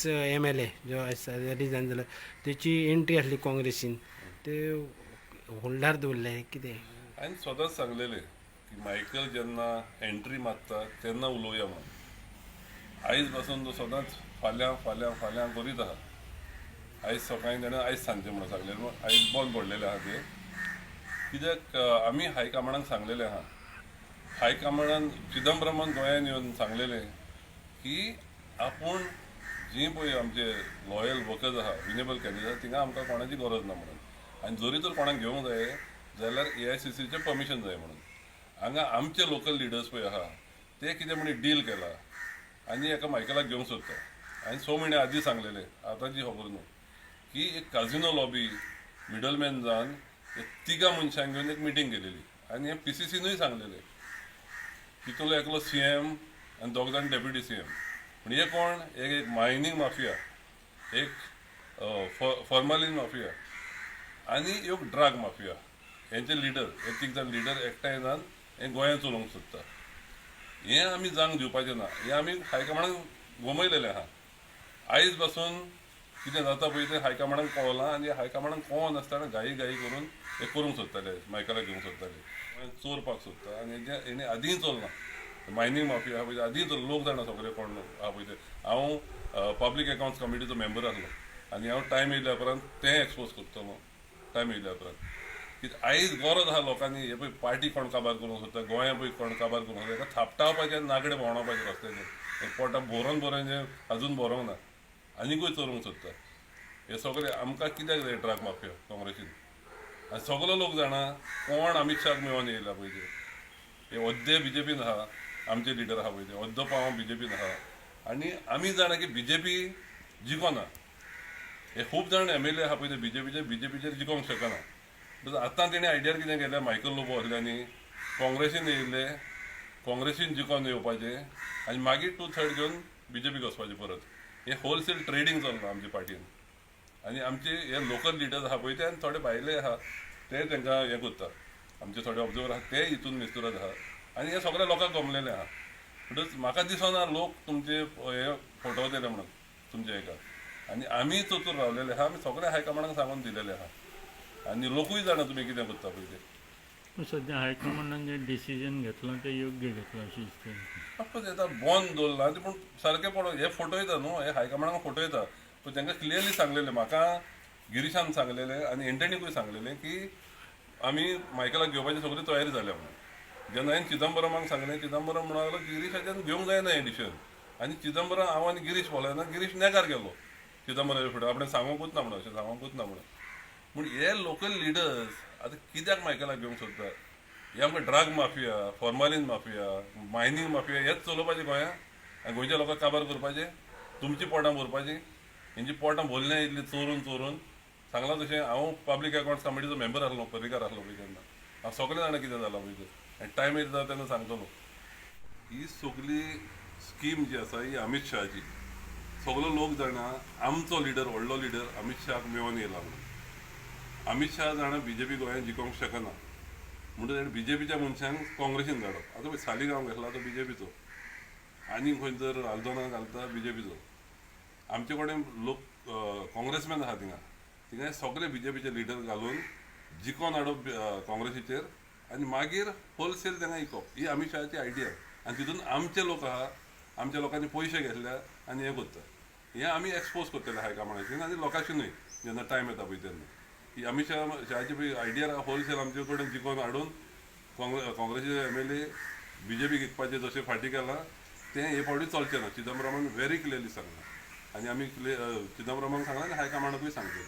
Ex MLA जो आसा resign जालो, तेची एंट्री आसली काँग्रेसीन, ते होल्डार दवरले कितें? हांवें स्वताच सांगलेलें की मायकल जेन्ना एंट्री मारता तेन्ना उलोवया म्हणून. आयज पासून तो सदांच फाल्यां फाल्यां फाल्यां करीत आहा. आयज सकाळीं ताणें आयज सांजचें म्हणून सांगलें, आयज बंद पडलेलें आहा तें. कित्याक आमी हायकमांडाक सांगलेलें आहा, हायकमांडान चिदंबरमान गोंयान येवन सांगलेलें की आपूण जी पळय आमचे लॉयल वर्कर्स आहा, विनेबल कॅन्डिडेट, थिंगा आमकां कोणाची गरज ना म्हणून. आनी जरी तर कोणाक घेवंक जाय जाल्यार एआयसीसीचें परमिशन जाय म्हणून. हांगा आमचे लोकल लिडर्स पळय आहा ते कितें म्हणी डील केला आनी एका मायकलाक घेवंक सोदता. हांवें 6 म्हयने आदीं सांगलेलें, आतांची खबर न्हू, की एक काजिनो लॉबी मिडलमॅन जावन एक तिगां मनशांक घेवन एक मिटींग केलेली. आनी हें पीसीसीनूय सांगलेलें. तितूंतलो एकलो सीएम आनी दोग जाण डेप्युटी सीएम. पूण हे कोण? एक एक मायनींग माफिया, एक फॉर्मालीन माफिया आनी एक ड्रग माफिया. हेंचे लिडर, हे तीग जाण लिडर एकठांय जावन हें गोंयांत चलोवंक सोदता. हें आमी जावंक दिवपाचें ना. हें आमी हायकमांडाक गमयलेलें आहा. आयज पासून कितें जाता पळय तें हायकमांडाक कळलां आनी हायकमांडाक कळनासतना घाई घाई करून हें करूंक सोदताले, मायकलाक घेवंक सोदताले, चोरपाक सोदता. आनी हेणें आदींय चोरलां, मायनींग माफिया आहा पळय आदींय चोरलां. लोक जाणा सगळे कोण आहा पळय ते. हांव पब्लीक अकावंट्स कमिटीचो मेंबर आसलो आनी हांव टायम येयल्या उपरांत तें एक्सपोज करतलो, टायम येयल्या उपरांत. कित्याक आयज गरज आहा लोकांनी, हे पळय पार्टी कोण काबार करूंक सोदता, गोंया पळय कोण काबार करूंक सोदता, हेका थापटावपाचें आनी नागडे भोंवडावपाचें रस्त्याचेर. हे पोटा भरोन भरोन हे अजून भरोंक ना, आनिकूय चोरूंक सोदता. हे सगळे आमकां कित्याक जाय ड्रग माफिया काँग्रेसीन? आनी सगलो लोक जाणा कोण अमीत शाहाक मेळोन येयला पळय ते. हे अद्दे बीजेपीन आहा, आमचे लिडर आहा पळय ते अद्दो पाव बीजेपीन आहा. आनी आमी जाणा की बीजेपी जिखना. हे खूब जाण एमएलए आहा पळय ते बीजेपीचे, बीजेपीचेर जिखोंक शकना. आतां तेणी आयडियार कितें केलें, मायकल लोबो असल्यांनी काँग्रेसीन येयल्ले, काँग्रेसीन जिखोन येवपाचें आनी मागीर 2/3 घेवन बीजेपीक वचपाचें परत. हें होलसेल ट्रेडींग चल्लां आमचे पार्टीन. आनी आमचे हे लोकल लिडर्स आहा पळय ते आनी थोडे भायले आहा ते तांकां हें करता. आमचे थोडे ऑब्जर्वर आहा ते हितून मिस्तुराद आहा आनी हे सगळे लोकांक गमलेले आहा. म्हणटच म्हाका दिसना लोक तुमचे हे फोटो दिले म्हणून तुमचे हेका. आनी आमी चतूर रावलेले आहा, आमी सगळे हायकमांडाक सांगून दिलेले आहा आनी लोकूय जाणा तुमी कितें करता पळय ते. पूण सद्या हायकमांडान जें डिसिजन घेतलां तें योग्य घेतलां अशें दिसता. ऑफकोर्स आतां बंद दवरलां पूण सारकें पळोव, हे फोटो येता न्हू, हे हायकमांडाक फोटो येता. पूण तांकां क्लियरली सांगलेलें, म्हाका गिरीशान सांगलेलें आनी एंटनीकूय सांगलेलें की आमी मायकलाक घेवपाची सगळी तयारी जाल्या म्हणून. जेन्ना हांवें चिदंबरमाक सांगलें, चिदंबरम म्हणूंक लागलो गिरीशाच्यान घेवंक जायना हें डिसिजन. आनी चिदंबरम हांव आनी गिरीश पळयना, गिरीश नेगार गेलो चिदंबराच्या फुडें, आपणें सांगूंकूच ना म्हणून, अशें सांगूंकूच ना म्हणून. पूण हे लोकल लिडर्स आतां कित्याक मायकलाक घेवंक सोदता? हे आमकां drug mafia, formalin mafia, mining mafia हेच चलोवपाचें गोंयांत आनी गोंयच्या लोकांक काबार करपाचें, तुमचीं पोटां भरपाचीं. हेंची पोटां भरल्या इतलीं चोरून चोरून. सांगलां तशें हांव पब्लीक अकावंट्स कमिटीचो मेंबर आसलो, पर्रीकार आसलो पळय तेन्ना. हांव सगळें जाणा कितें जालां पळय तें आनी टायम येयता तेन्ना सांगतलो. ही सगली स्कीम जी आसा ही अमीत शहाची. सगलो लोक जाणा आमचो लिडर, व्हडलो लिडर अमीत शहाक मेळोन येयला म्हणून. अमीत शहा जाणा बीजेपी गोंयांत जिखोवंक शकना म्हणून ताणें बीजेपीच्या मनशांक काँग्रेसीन धाडप. आतां पळय सालिगांव घेतला तो बीजेपीचो, आनी खंय जर आल्दोना घालता बीजेपीचो. आमचे कडेन लोक काँग्रेसमॅन आहा थिंगा, थिंगा सगळे बीजेपीचे लिडर घालून जिखोन हाडप काँग्रेसीचेर आनी मागीर होलसेल तांकां इकप, ही अमीत शहाची आयडिया. आनी तितून आमचे लोक आहा, आमच्या लोकांनी पयशे घेतल्या आनी हें करता. हें आमी एक्सपोज करतले हायकमांडाचेर आनी लोकांचेर जेन्ना टायम येता पळय तेन्ना. ही अमीत शहाची पळय आयडिया होलसेल आमचे कडेन जिखोवन हाडून काँग्रेसीचे एमएलए बीजेपीक विकपाचें जशें फाटीं केलां तें हे फावटी चलचें ना. चिदंबरमान व्हेरी क्लियरली सांगलां आनी आमी चिदंबरमाक सांगलां आनी हायकमांडाकूय सांगतले.